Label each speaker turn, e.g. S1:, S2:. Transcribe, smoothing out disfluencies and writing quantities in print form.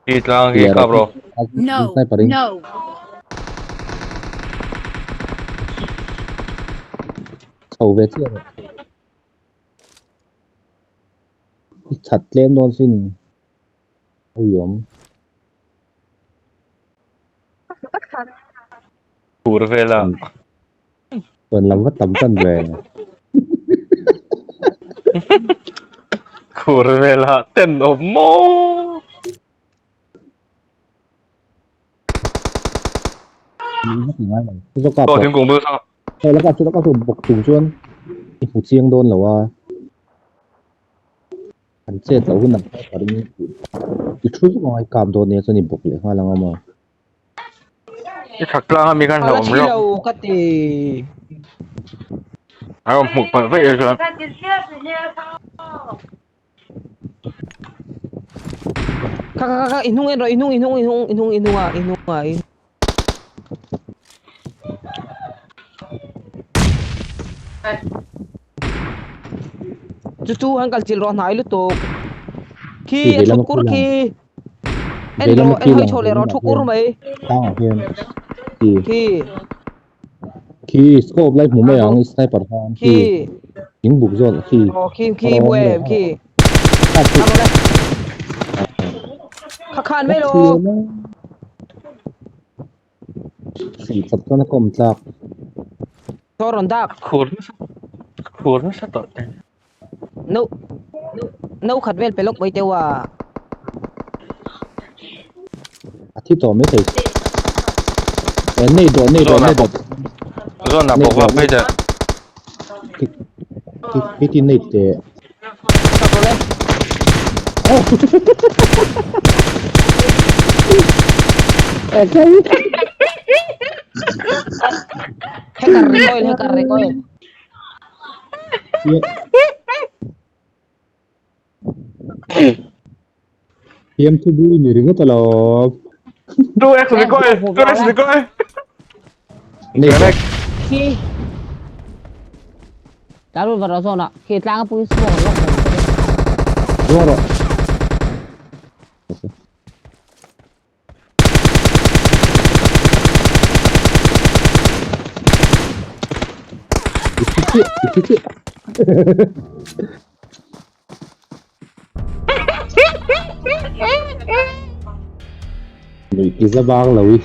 S1: Khi tlang khi kap rawh.
S2: No,
S3: Sniper in.
S2: no.
S3: Chho ve chiah rawh. I that tlem dawn sin. Ui awm.
S1: Tur vela.
S3: Tuan lam va tam tan ve.
S1: Khur vela ten awm maw.
S3: Zo kap.
S1: Aw thingkung bul sang.
S3: Hei laka chu laka chu bawk chung chuan i hmu chiang dawn lo a. An chet loh hun ang ka ring. I thu zuk angai kap dawn nia chuan i bawk leh nghal anga maw.
S1: I thak tlang ami khan
S4: Ala
S1: hlauhawm
S4: thi
S1: zawk.
S4: lo ka ti.
S1: A rawn hmuh palh vaih chuan.
S4: Kha kha kha i hnung en rawh i hnung i hnung i hnung i hnung i hnung ah i hnung ah i Chu chu han kal chilh rawh hnai lutuk. Khi
S3: Khi
S4: a
S3: veilam
S4: thut
S3: a
S4: kur
S3: khi
S4: khi. En
S3: Veilam a
S4: rawh
S3: khi
S4: en hawi
S3: lang
S4: chho leh rawh
S3: veilamah
S4: thu kur
S3: hian.
S4: mai.
S3: Tlangah hian. Khi.
S4: Khi.
S3: Khi scope lai hmu mai ang i sniper khan khi.
S4: Khi.
S3: Thing buk zawn khi.
S4: Aw khi khi mu em khi.
S3: Kha chu.
S4: Kha le. Kha khan mai lo.
S3: Khi chak chuan a kawm tlak.
S4: Chaw rawn dak.
S1: Khur nasa. Khur nasa tawh te.
S4: No. No khat vel pe lawk mai teu a.
S3: A thi tawh mai thei. Eh nei dawh nei dawh nei dawh.
S1: Zawn ah bawk vak phei teh.
S3: Khi ti nei teh.
S4: Kap rawh le.
S3: Eh kai.
S4: Hacker recoil hacker recoil.
S3: Fiam thu bui ni ringawt alawm.
S1: 2x recoil, 2x recoil.
S3: Nei
S1: Correct.
S4: Khi. Tla lut vat rawh zawn ah. Khi tlang a pui smoke an lawk mai.
S3: Zawng rawh. I thi chiah, i thi chiah. Nuih ti za bang lo i.